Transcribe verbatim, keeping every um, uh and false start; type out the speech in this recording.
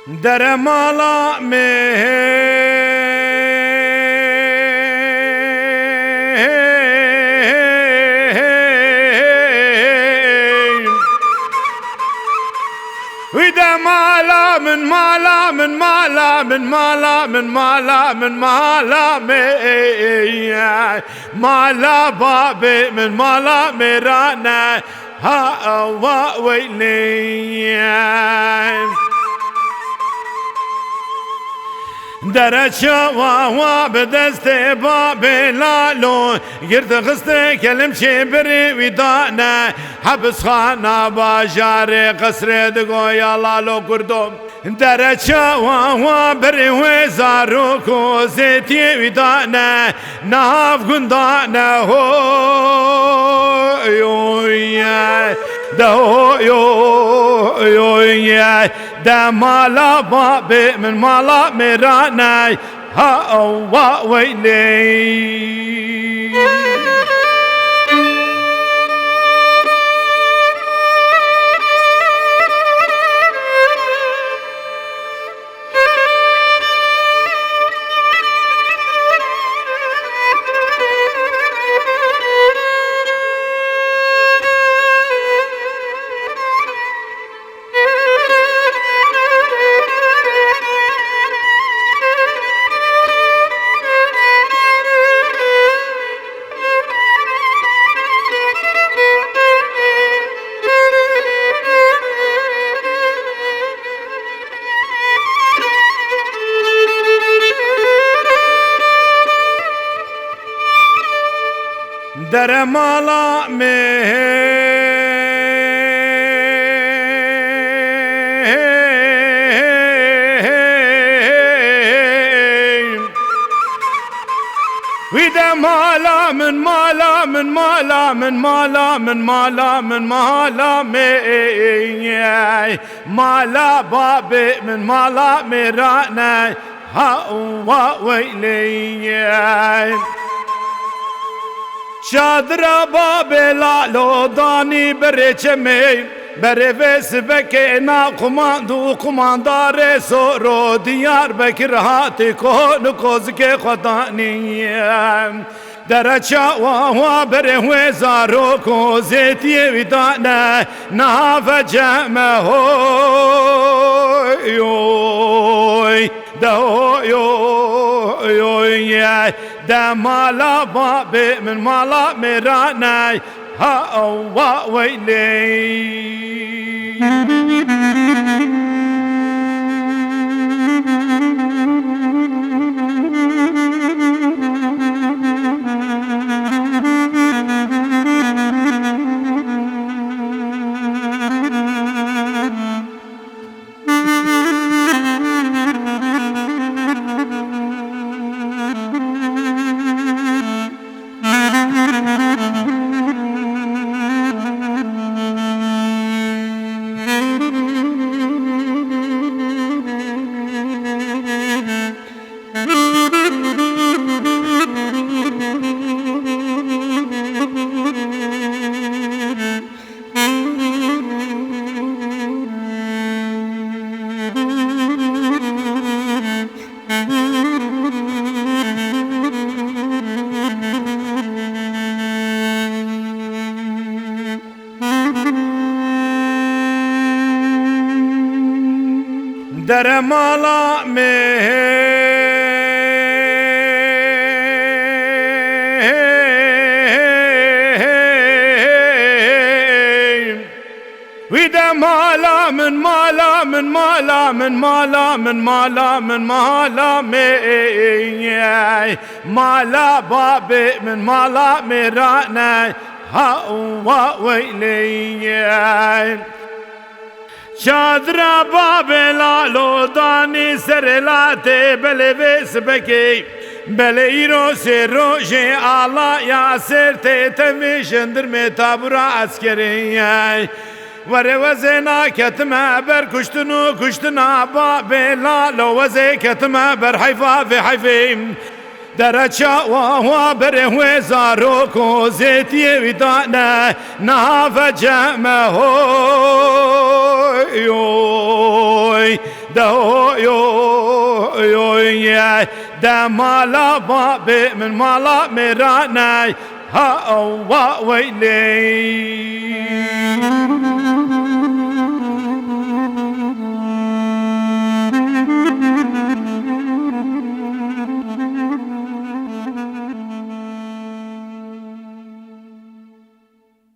Dere mala me. Wî de mala min, mala min, mala min, mala min, mala min, mala me. Mala babê min, mala mêrane. Ha ewa weylê. Dere çawa wa bi destê babê lalo, girtixiste kelimçê birê wî dane, hepisxana bajarê qesrê digoya lalo kurdo. Dere çawa wa birê wê zarok û zêtiyê wî dane, nav gundane hoy oy, de hoy oy oy, de mala babê min mala mêrane, ha ewa weylê. Dere mala me. Wî de mala min, mala min, mala min, mala min, mala min, mala me. Mala babê min, mala mêrane, ha wa weylê. Çadira babê lalo danî berê çemê, berê vê sibekê na qumand û qumandarê soro Diyarbekir hatî kon û kozikê xwe danî. Dere çawa wa berê wê zarok û zêtiyê wî dane, niha vece me hoy oy, de hoy oy oy, de mala babê min mala mêrane, ha ewa weylê. Dere mala me. Wî de mala min, mala min, mala min, mala min, mala min, mala me. Mala babê min, mala mêrane, ha wa weylê. Çadira babê lalo danî serê latê, belê vê sibekê, belê îro sê rojê ala ya sêr tê tevê jendirmê tabûra eskerê. Were wezê na ketime ber kuştin û kuştina babê lalo, wezê ketime ber heyfa vê heyfê. Dere çawa wa berê wê zarok û zêtiyê wî dane, niha vece me hoy oy, De oy, oy, oy, ey, de mala babê min mala mêran e, ha, ewa weylê.